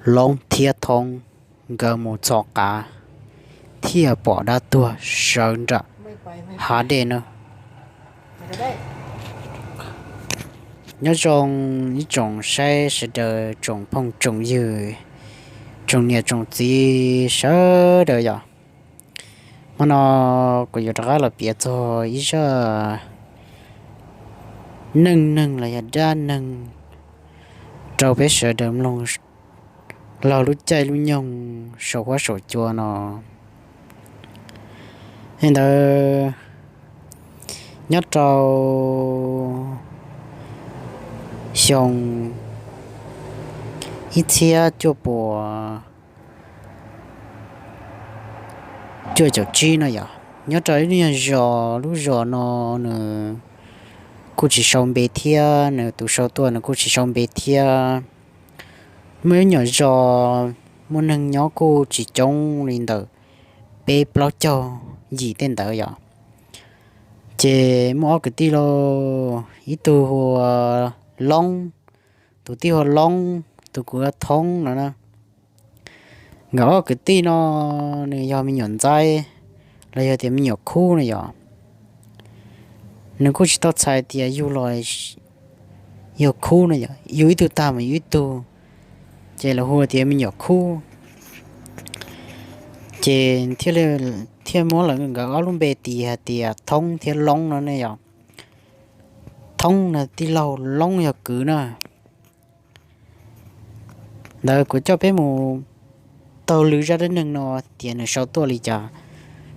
Loob thiab Thoob nkawd mus txhos qav thiaj pom dab tuag sawv nram hav dej na. Nyob zoo ib tsoom saib sawv daws, tsoom phooj tsoom ywg, tsoom niam tsoom txiv sawv daws yom. Hmo no kuv yuav rov qab los piav txog ib zaj neej neeg los yog dab neeg rau peb sawv daws mloog laug lub caij lub nyoog saum huab saum cua no. Li ntawd, nyob rau xyoo ib txhiab cuaj puas cuaj caum tsib no yom, nyob rau ib lub nyuag zos, lub zos no nws kuj tsis sau npe thiab, nws tus sau tuaj nws kuj tsis sau npe thiab. Muaj ib nyuag zos muaj neeg nyob kuj tsis coob li ntawm peb plaub caug yim tej ntawd yom. Ces muaj ob kwv tij lauj, ib tug hu ua Loob, tus tij hu ua Loob, tus kwv hu ua Thoob no na. Nkawd ob kwv tij no nws yog me nyuam ntxaib los yog tias me nyuam khub no yom. Nws kuj tsis tau txhais tias yug los yog khub no yom, yug ib tug tag mus yug ib tug, ces lawv hu tias me nyuam khub. Ces thiaj muab lawv nkawd ob lub npe tis hais tias Thoob thiab Loob no ne yom. Thoob no tij laug, Loob yog kwv na. Ntawd kuv coj peb mus taug lw zaj dab neeg no tias nws sau tuaj li cas.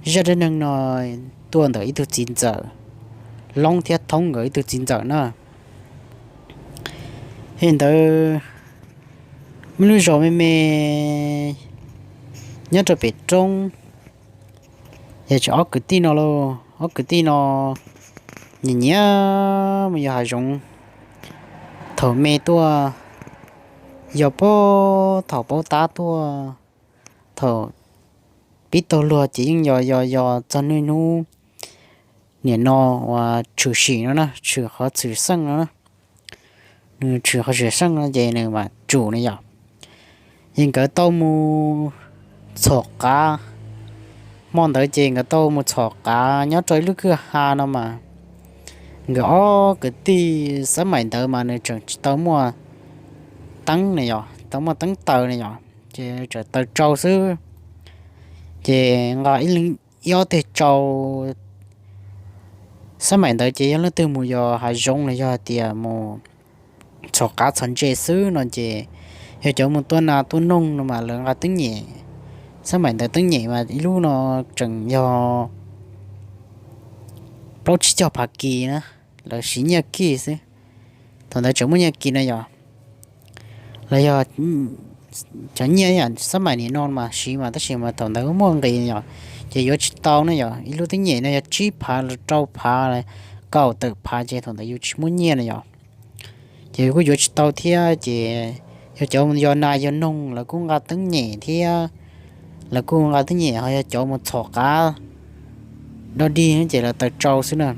Zaj dab neeg no tuaj ntawm ib tug txiv ntxawm, Loob thiab Thoob nkawd ib tug txiv ntxawm na. Li ntawd, muaj lub zos me me nyob rau pem roob, yog tseem ob kwv tij no lauj, ob kwv tij no nyiam nyiam mus yos hav zoov. Thaum me tuaj, yos puag thaum paub tab tuaj, thaum pib tau luag ces yeej yos yos yos txog niaj hnub nim no uas tshwm sim no na, tshwm qhov tshwm xeej no na. Nws tshwm qhov tshwm xeej no ces nws mam tsum na yom. Ces nkawd tau mus txhom qav, hmo ntawd ces nkawd tau mus txhom qav nyob rau ib lub kwj ha no mas, nkawd ob kwv tij xab maim ntawd mas nws tseem tsis tau muaj teeb na yom, tau muaj teeb taws na yom, ces tseem taws tsau xwb. Ces nqa ib leeg ib ob teg tsau. Xab maim ntawd ces yog leej twg mus yos hav zoov los yog hais tias mus txhom qav txhom ntses xwb no ces, yog cov mus tua nas tua noog no mas lawv nqa teeb nyem. Xab maim ntawd teeb nyem mas ib lub no tseem yog plaub tsib caug phav kis na, lawv siv nyiaj kis xwb. Thaum ntawd tseem muaj nyiaj kis no yom, los yog cov nyiaj xab maim nim no mas siv mas tab sis mas thaum ntawd muaj nqis yom, ces yuav tsis tau na yom. Ib lub teeb nyem no yog tsib phav los rau phav, kaum tawm phav ces thaum ntawd yus tsis muaj nyiaj na yom, ces kuj yuav tsis tau thiab. Ces yog cov yos nas yos noog lawv kuj nqa teeb nyem thiab, lawv kuj nqa teeb nyem, ho yog cov mus txhom qav dog dig ces lawv taws tsau xwb na.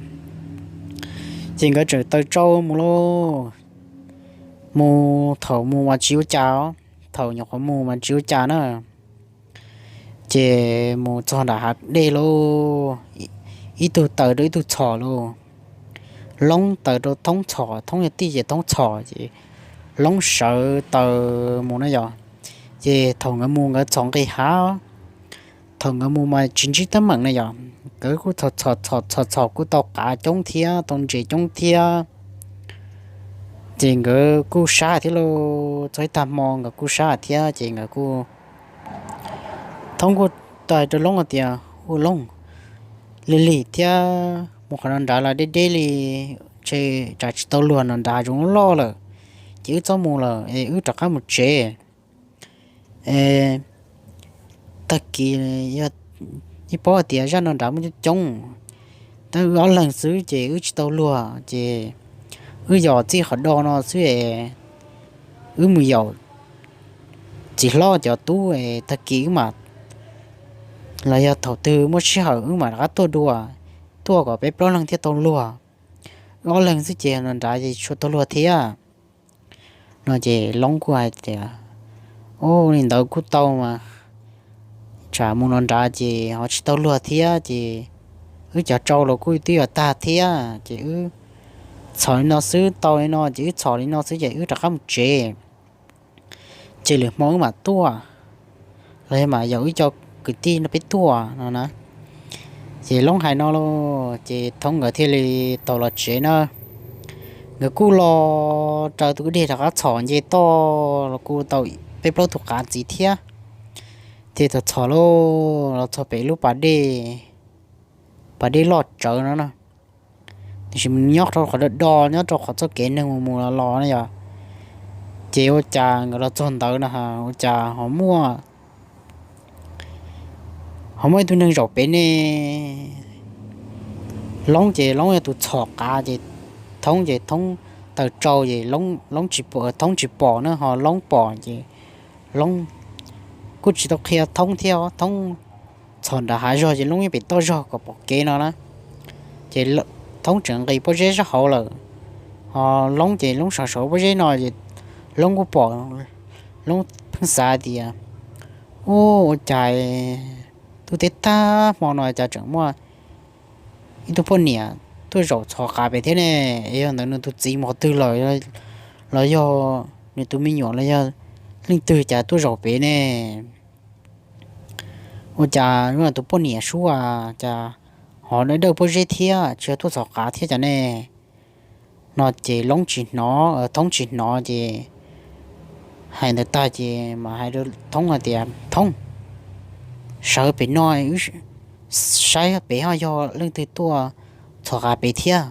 Ces nkawd tseem taws tsau mus lauj, mus thaum mus mas tsis ua cas, thaum nyuam qhuav mus mas tsis ua cas na. Ces mus txog nram hav dej lauj, ib tug taws rau ib tug txhom lauj. Loob taws rau Thoob txhom, Thoob yog tij ces Thoob txhom ces Loob sawv taws mus na yom. Ces thaum nkawd mus nkawd txhom nqis hav, thaum nkawd mus mas tsis ntsib teeb meem na yom, nkawd kuj txhom txhom txhom txhom kuj tau qav coob thiab tau ntses coob thiab. Ces nkawd kuj sab thiab lauj, txog ib tag hmo nkawd kuj sab thiab ces nkawd kuj, Thoob kuj tau hais rau Loob hais tias, Ua Loob, lig lig thiab mus qhov no nrad los deb deb li, ntshe tsam tsis tau luag no nrad zoov loj lawm, ces wb txhob mus lawm es wb rov qab mus tsev. Tag kis ib paub hais tias zaj no nrad muaj coob coob, tab wb ob leeg xwb ces wb tsis tau luag ces wb yos txij qhov do no xwb es wb mus yaum txiv hlob cov tub es tag kis wb mam, los yog thaum twg muaj sij hawm wb mam rov qab tuaj dua, tuaj kom peb plaub leeg thiaj tau luag. Wb ob leeg xwb ces no nrad ces tsis tshua tau luag thiab. No ces Loob kuj hais tias, Ua li ntawd kuj tau mas, tsam mus no nrad ces ho tsis tau luag thiab ces wb cov tsau los kuj twb yuav tag thiab ces wb txhom li no xwb, tau li no ces wb txhom li no xwb ces wb rov qab mus tsev. Ces lwm hmo wb mam tuaj, los yog mam yaum wb cov kwv tij no peb tuaj no na. Ces Loob hais no los ces Thoob nkawd thiaj li tau los tsev na. Nkawd kuj los raws tus kwj deg rov qab txhom nce toj los kuj tau peb plaub tug qav ntxiv thiab. Ces txhom txhom los, los txog pem lub pas dej, pas dej loj tsawv no na. Tiam sis nyob rau qhov do do, nyob rau qhov txoj kev neeg mus mus los los na yog. Ces ua cas nkawd los txog ntawd no ua cas ho muaj, ho muaj ib tug neeg zaum pem ne. Loob ces Loob yog tus txhom qav ces Thoob ces Thoob taws tsau ces Loob, Loob tsis pom, Thoob tsis pom na, ho Loob pom ces Loob kuj tsis tau qhia Thoob thiab, Thoob txhom nram hav zog ces Loob yeej pem toj zog kom pom kev no na. Ces Thoob tseem nqis pob zeb sab hauv lawm, ho Loob ces Loob sawv saum pob zeb no es Loob kuj pom, Loob pheej xav tias, ua, ua cas ntuj teb tag hmo no cas tseem muaj ib tug poj niam tuaj zaum txhom qav pem thiab ne? Yog ntawd nws tus txiv mus qhov twg lawm, los yog nws tus me nyuam los yog leej twg cas tuaj zaum pem ne? Ua cas tus poj niam sub a, cas ho dawb dawb pob zeb thiab tsis yog tuaj txhom qav thiab cas ne? No ces Loob tsis hnov, Thoob tsis hnov ces hais ntawd tag ces mas hais rau Thoob hais tias, Thoob, sawv pem no wb saib pem ho yog leej twg tuaj txhom qav pem thiab,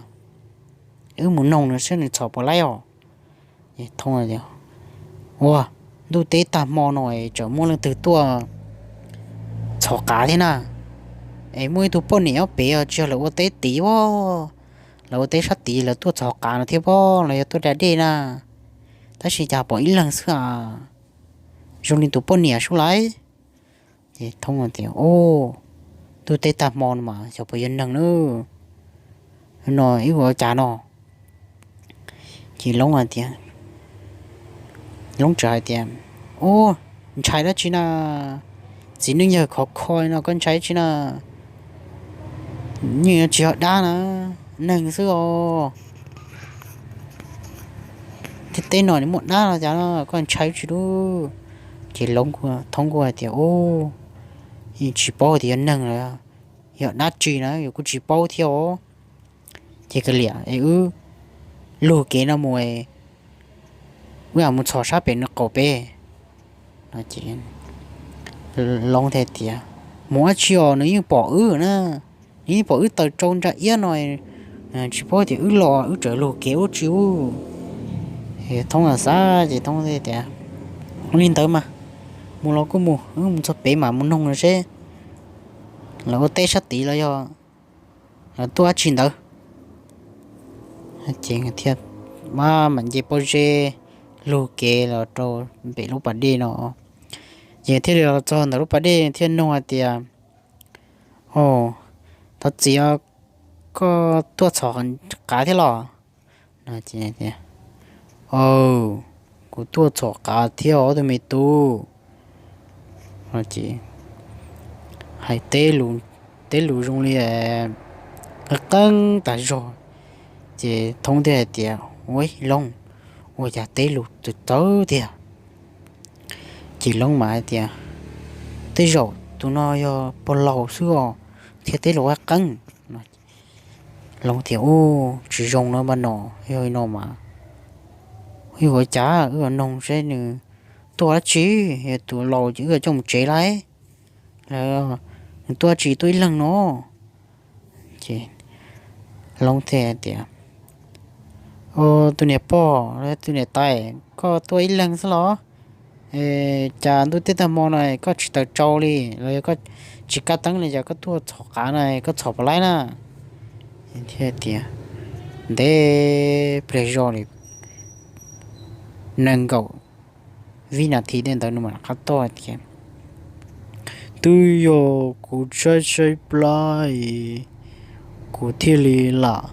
wb mus noog nws saib nws txhom puas laib os. Thoob tias, ua, ntuj teb tag hmo no es tseem muaj leej twg tuaj txhom qav thiab na? Es muaj ib tug poj niam nyob pem os, tsis yog lawv ua teb tid os, lawv ua teb sab tid lawv tuaj txhom qav no thiab pob los yog tuaj da dej na, tab sis cas pom ib leeg xwb a, zoo li tus poj niam sub laiv. Ces Thoob tias, ua, ntuj teb tag hmo no mas xyov puas yog neeg na, no ib ua cas no. Ces Loob hais tias, Loob txawm hais tias, ua, ntshai dab tsi na, txiv neej yawg khov kho no koj ntshai dab tsi na, yeej tsis yog dab na, neeg xwb os. Tej teb no nws muaj dab no cas koj ntshai tsis dub? Ces Thoob kuj hais tias, ua, yeej tsis paub tias yog neeg los yog dab tsi na, yus kuj tsis paub thiab os. Ces kav liam es wb lug kev no mus, wb mus txhom sab pem nws qaum pem. Loob thiaj tias, mus dab tsi os, nws yeej pom wb na, nws yeej pom wb taws tsau nra iab no, tsis paub tias wb los wb tseem lug kev ua tsi ub. Thoob xav ces Thoob thiaj tias, ua li ntawd mas, mus los kuj mus, wb mus txog pem mas mus noog seb lawv ua teb sab tid los yog lawv tuaj dab tsi ntawd. Ces thiaj mam nce pob zeb lug kev los rau pem lub pas dej no. Ces thiaj li los txog ntawm lub pas dej thiaj noog hais tias, o, thov txim, koj tuaj txhom qav thiab los? Aw, kuv tuaj txhom qav thiab ob tug me tub. Hais teb lus zoo li qeeb qeeb tas zog. Ces Thoob thiaj hais tias, ua, Loob, ua cas teb lus txawv txawv tiag? Ces Loob mas hais tias, tej zaum tus no yog pog laus xwb os, thiaj teb lus qeeb qeeb. Loob tias, u, tsis zoo na mas no, yog li no mas, ua cas wb yuav noog seb nws tuaj dab tsi, yog tus laus ces wb yuav coj mus tsev lauj. Nws tuaj dab tsi tuaj ib leeg no? Ces Loob thiaj tias, tus niam pog, tus niam tais, koj tuaj ib leeg xwb los? Cas ntuj teb tag hmo no koj tsis taws tsau li los yog koj tsis kab teeb li, cas koj tuaj txhom qav no, koj txhom puas laib na? Thiaj tias, ntev pliag zog li nees nkaum vib nas this tej ntawd nws mam qab teb tias, twb yog kuv tshaib tshaib plab, kuv thiaj li lam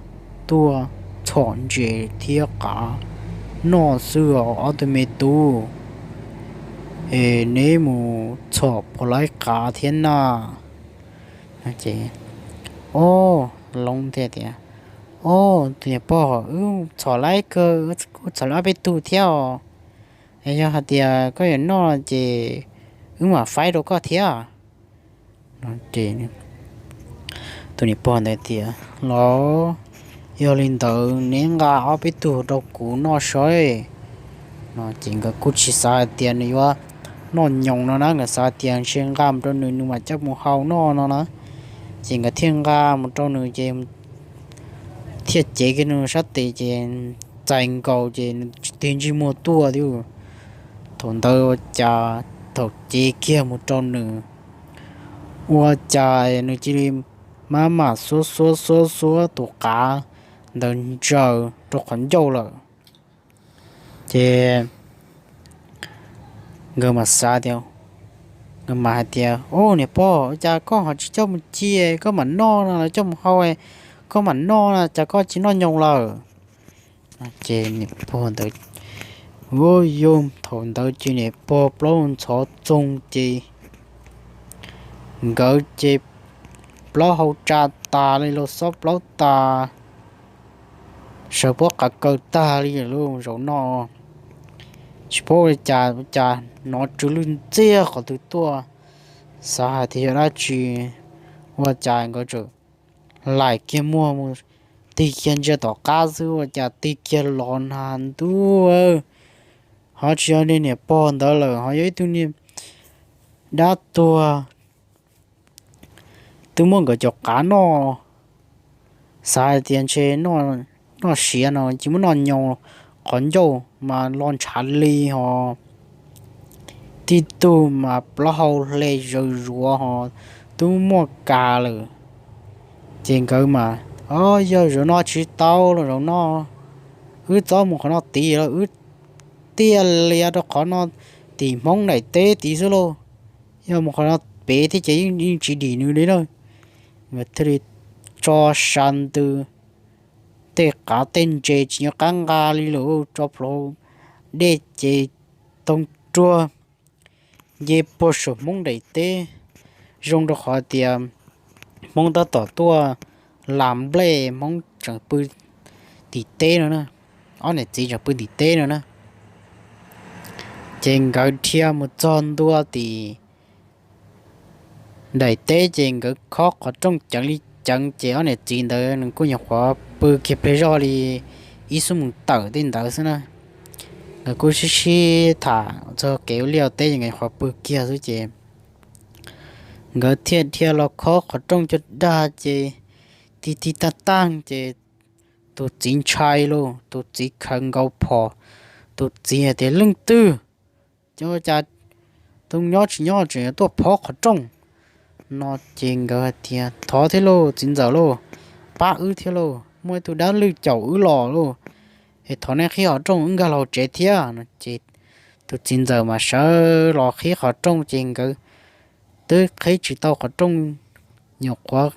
tuaj txhom ntses thiab qav noj xwb os ob tug me tub. Es neb mus txhom puas laib qav thiab na? Ces, o, Loob thiaj tias, O, tus niam pog, wb txhom laib kawg, wb txhom laib ob peb tug thiab os. Es yog hais tias koj yuav noj ces wb mam faib rau koj thiab. Ces tus niam pog ntawd tias, Los, yog li ntawd neb nqa ob peb tug rau kuv noj saib. No ces nkawd kuj tsis xav hais tias nws yuav noj nyoos no na, nkawd xav tias ntshe nqa mus rau nws, nws mam coj mus hau noj no na. Ces nkawd thiaj nqa mus rau nws ces thiaj cev kiag nws sab tes ces txais nkaus ces nws tig ntsej muag tuaj thiab. Thaum ntawd ua cas thaum cev kiag mus rau nws, ua cas nws cia li maj mam xuab xuab xuab xuab tus qav ntawd ntsaws rau qhov ncauj lawm. Ces nkawd mam xav tias, nkawd mam hais tias, Ub, niam pog, ua cas koj ho tsis coj mus cia, koj mam noj no, los coj mus hau, koj mam noj no, cas koj tsis noj nyoos lawm? Ces niam pog ntawd, ua yog thaum ntawd ces niam pog plaub ntxhov txoog ces nkawd ces plaub hau tsa tas li, los xob plaub tas, sawv pob qav kaws tag li lawm zaum no. Tsis paub ua cas, ua cas hnov tsw lwj ntxiag qhov twg tuaj, xav hais tias yog dab tsi, ua cas nkawd txawm laim kiag muag mus tig kiag ntsia tom qab xwb, ua cas tig kiag los na ntuj, ho tsis yog niag niam pog ntawd lawm, ho yog ib tug niag dab tuag twb muab nkawd cov qav noj. Xav hais tias ntshe noj siav no ces muab noj nyoos, qhov ncauj mas lo ntshav li ho tib tug mas plaub hau hle zawv zuav ho twb muaj kas lawm. Ces nkawd mas, O, yog zaum no tsis tau los zaum no wb txhob mus qhov no tid los wb tiaj lias rau qhov no tim Hmoob daim teb tid xwb lauj. Yog mus qhov no pem thiab ces yeej tsis dim nws li na. Nkawd thiaj li tso sa ntws tej qav tej ntses tsis nyob qab nqa li lawm, tso plhuav dej ces too ruag nce puag saum Hmoob daim teb, zoo rau qhov tias Hmoob tab tom tuaj las nplej, Hmoob tseem pw tim teb no na, ob niam txiv tseem pw tim teb no na. Ces nkawd dhia mus txog ntua tim daim teb ces nkawd khob qhov rooj ceev li ceev ces ob niam txiv ntawd nws kuj nyuam qhuav pw kiag pliag zoj li ib xuab moos tawm tej ntawd xwb na. Nkawd kuj sib sib tham txog kev ua liaj ua teb ces nkawd nyuam qhuav pw kiag xwb ces nkawd thiaj dhia los khob qhov rooj caj dab ces tig tig tag tag ces tus txiv ntshai lauj, tus txiv khawv nkaus phom, tus txiv hais tias, Leej twg? Cas tus nyob tsis nyob tseem tuaj khob qhov rooj? No ces nkawd hais tias, Thov thiab lauj, txiv ntxawm lauj, pab wb thiab lauj, muaj ib tug dab lwj caum wb los lauj, es thov nej qhib qhov rooj wb nkag los tsev thiab. No ces tus txiv ntxawm mas sawv los qhib qhov rooj ces nkawd twb qhib tsis tau qhov rooj, nyuam qhuav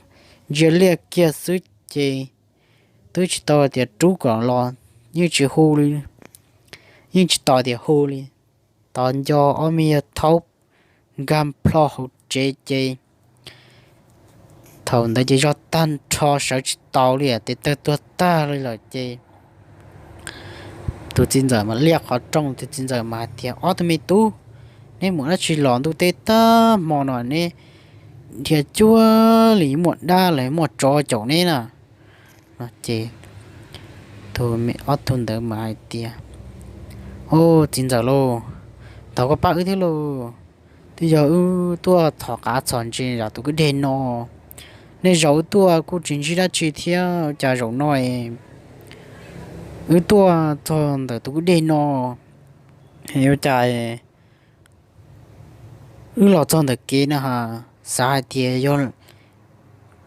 ntsia liaj kiag xwb ces twb tsis tau tias rub kom los, yeej tsis hu li, yeej tsis tos tias hu li. Tos nco ob me yawg thaub nkag plho hauv tsev ces thaum ntawd ces zog tag nrho sawv tsis tau li, tes taw tuag tag li lawm ces tus txiv ntxawm mas liaj qhov rooj, tus txiv ntxawm mas hais tias, Ob tug me tub, neb mus dab tsi los ntuj teb tag hmo no, neb dhia cuag li muaj dab los muaj tsov caum neb na? No ces ob tug ntawd mas hais tias, Au, txiv ntxawm lauj, thov koj pab wb thiab lauj, twb yog wb tuaj txhom qav txhom ntses zam tus kwj deg no, nej zaum wb tuaj kuj tsis ntsib dab tsi thiab, cas zaum no wb tuaj txog ntawm tus kwj deg no, ua cas wb los txog ntawm kev no ha, xav hais tias yog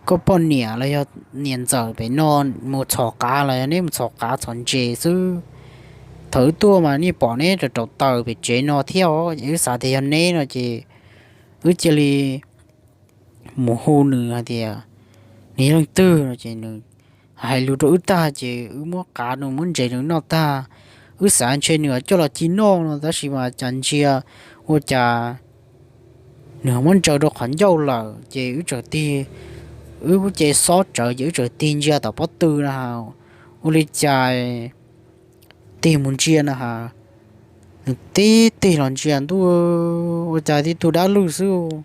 koj poj niam los yog niam ntxawm pem no mus txhom qav los yog neb mus txhom qav txhom ntses xwb. Thaum wb tuaj mas nej pom neb rau rau taws pem tsev no thiab os, wb xav tias yog neb no ces wb cia li mus hu nws hais tias nws yog leej twg no ces nws hais lus rau wb tag ces wb muab qav nws muab ntses nws noj tag, wb xav ntshe nws coj los ci noj no, tab sis mas cas ntsia ua cas nws muab ntsaws rau qhov ncauj lawm ces wb txawm tig, wb ces xob tsawv ces wb txawm tig ntsia tom pob tw na has, ua li cas tig mus ntsia na has, nws tib tig los ntsia ntuj, ua cas tib tug dab lwj xwb,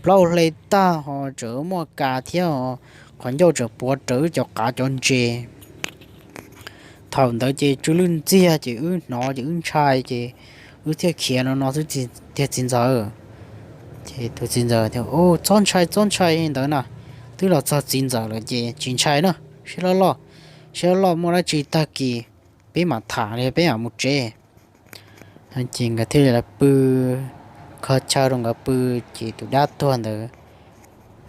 plaub hle tag ho tseem muaj kas thiab ho, qhov ncauj tseem puav rawv wb cov qav cov ntses. Thaum ntawd ces tsw lwj ntxiag ces wb hnov ces wb ntshai ces wb thiaj khiav no no xwb tiag txiv ntxawm. Ces tus txiv ntxawm tias, Txhob ntshai, txhob ntshai ntawd na, twb los txog txiv ntxawm lawm ces tsis ntshai na, siab loj loj, siab loj loj, muaj dab tsi tag kis peb mam tham li, peb mam mus tsev. Ces nkawd thiaj li lawv pw, kho chaw rau nkawd pw, ces tus dab tuag ntawd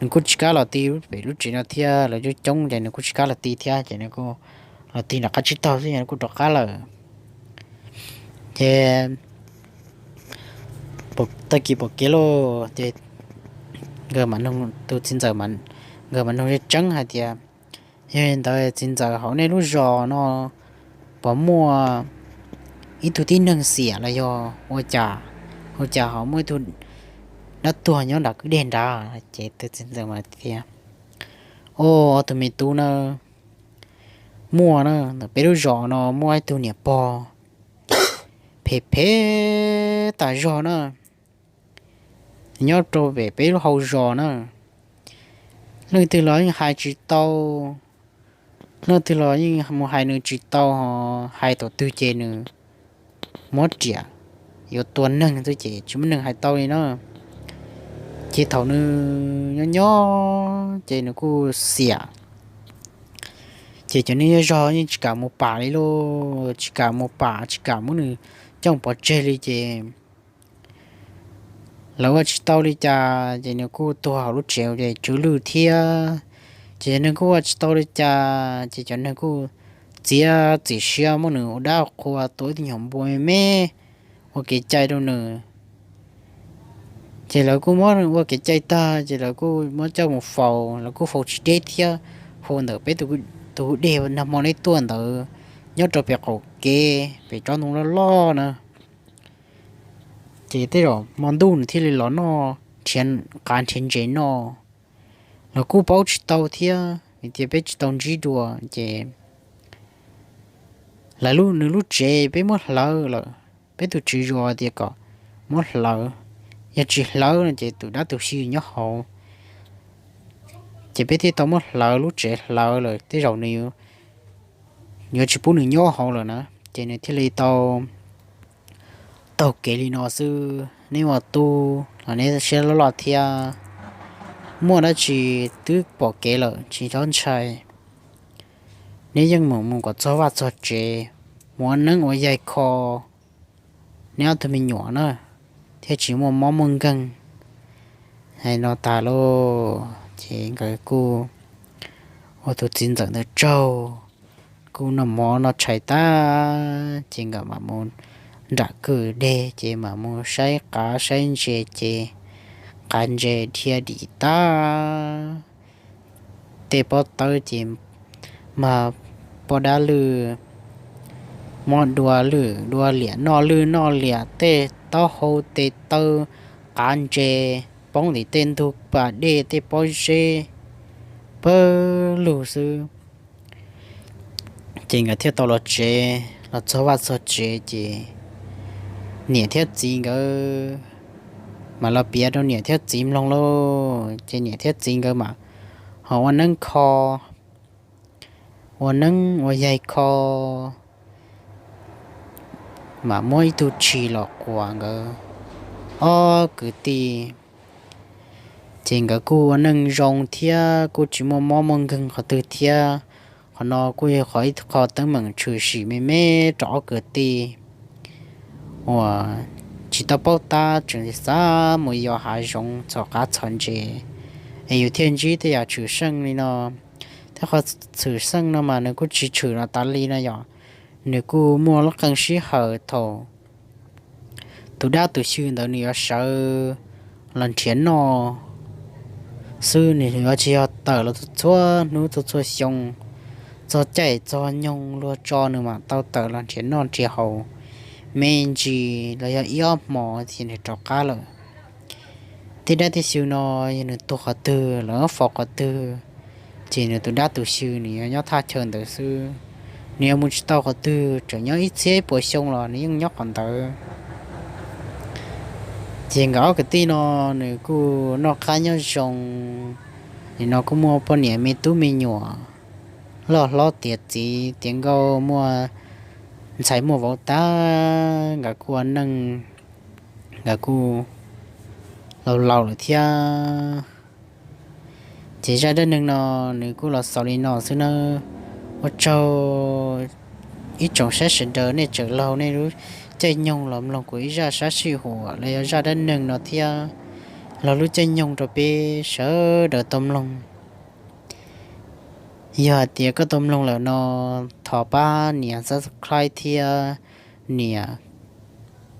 nws kuj tsis kam los ti pem lub tsev no thiab, lawv coob coob ces nws kuj tsis kam los ti thiab ces nws kuj los ti nram qab tsib taug xwb nws kuj rov qab lawm. Ces tag kis pom kev lauj, ces nkawd mam nug, tus txiv ntxawm, nkawd mam nug tseeb hais tias, Yog li ntawd txiv ntxawm, hauv nej lub zos no puas muaj ib tug tib neeg xiam los yog ua cas, ua cas ho muaj ib tug dab tuag nyob nram kwj deg nrad? Ces tus txiv ntxawm mas tias, Au, tus me tub na, muaj na, ntawm peb lub zos no muaj ib tug niam pog phem phem tas zog na, nyob rau pem peb lub hau zos na. Leej twg los yeej hais tsis tau, leej twg los yeej mus hais nws tsis tau, ho hais thaum twg ces nws muab riam yuav tua neeg xwb ces tsis muaj neeg hais tau li na. Ces thaum nws nyob nyob ces nws kuj xiam, ces cov neeg zej zog yeej tsis kam mus pam li lauj, tsis kam mus pam, tsis kam muab nws coj pov tseg li ces lawv ua tsis tau li cas ces nws kuj tuag hauv lub tsev ces tsw lwj thiab. Ces cov neeg kuj ua tsis tau li cas ces cov neeg kuj txiav txim siab muab nws ua dab qhua, tua ib tug nyuag npua me me ua kev cai rau nws. Ces lawv kuj muab ua kev cai tag ces lawv kuj muab coj mus faus, lawv kuj faus tsis deb thiab, faus ntawm peb tus kwj deg nag hmo neb tuaj ntawd, nyob rau pem qaum kev pem tsob ntoo loj loj na. Ces tej zaum hmo ntuj nws thiaj li los noj, nrhiav qav nrhiav ntses noj. Lawv kuj paub tsis tau thiab vim tias peb tsis tau ntsib dua ces lawv, nws lub tsev peb muab hlawv lawm, peb tus tswv zos tias kom muab hlawv, yog tsis hlawv no ces tus dab tus xyw nyob hauv. Ces peb thiaj tau muab hlawv lub tsev hlawv lawm, tej zaum nws yuav tsis pub nws nyob hauv lawm na. Ces nws thiaj li tau taug kev li no xwb. Neb ua tub los neb siab loj loj thiab, muaj dab tsi twb pom kev lawm tsis txhob ntshai. Neb yeej mus mus kom txog vaj txog tsev, mus ua neeb ua yaig kho neb ob tug me nyuam na, thiaj tsis muaj mob muaj nkeeg. Hais no tas lauj ces nkawd kuj ua tus txiv ntxawm ntawd tsaug, kuj noj mov noj tshais tag ces nkawd mam mus nram kwj deg ces mam mus saib qav saib ntses ces qav ntses dhia dim tag, tej pob tawb ces mag pob dab lwj, muab dua lwj dua liam, noj lwj noj liam, tej taub hau tes taw, qav ntses poob tim tej ntug pas dej tej pob zeb pawg lug xwb. Ces nkawd thiaj tau los tsev, los txog vaj txog tsev ces niam thiab txiv nkawd mam los piav rau niam thiab txiv mloog lauj. Ces niam thiab txiv nkawd mam ho ua neeb kho, ua neeb ua yaig kho, mam muab ib tug tshis los quas nkawd ob kwv tij. Ces nkawd kuj ua neej zoo thiab kuj tsis muaj mob muaj nkeeg qhov twg thiab. Qhov no kuj yog qhov ib qho teeb meem tshwm sim me me rau ob kwv tij uas tsis tau paub tab tseem xav mus yos hav zoov txhom qav txhom ntses, es yus thiaj ntsib tej yam tshwm seej li no. Thiab qhov tshwm seej no mas nws kuj tsis tshwm los tas li no yom, nws kuj muaj lub qee sij hawm thaum tus dab tus xyw ntawd nws yuav sawv los nrhiav noj xwb, nws yuav tsis yog tawm los txhua hnub txhua xyoo. txog caij txog nyoog luag tso nws mam tau tawm los nrhiav noj nrhiav haus me ntsis los yog ib ob hmos ces nws rov qab lawm. Tej dab tej xyw no yog nws tuag qhov twg los faus qhov twg, ces nws tus dab tus xyw nws yog nyob thaj chaw ntawd xwb. Nws yog mus tsis tau qhov twg, tseem nyob ib txhiab ib puas xyoo los nws yeej nyob qhov ntawd. Ces nkawd ob kwv tij no nws kuj noj qab nyob zoo, nim no kuj muaj poj niam me tub me nyuam loj hlob tiav txiv tiav nkauj, muaj ntxhais muaj vauv tag, nkawd kuj ua neej, nkawd kuj laus laus lawm thiab. Ces zaj dab neeg no nws kuj los xaus li no xwb nawb. Ua tsaug ib tsoom saib sawv daws nej tseem laug nej lub caij nyoog los mloog kuv ib zaj sab sij huam los yog zaj dab neeg no thiab, laug lub caij nyoog rau peb sawv daws tau mloog. Yog hais tias koj tau mloog lawm no, thov pab nias subscribe thiab nias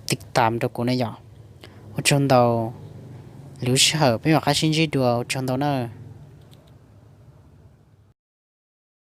tiv tam rau kuv na yom. Ua tsaug ntau, lwm sij hawm peb mam qab sib ntsib dua, ua tsaug ntau na.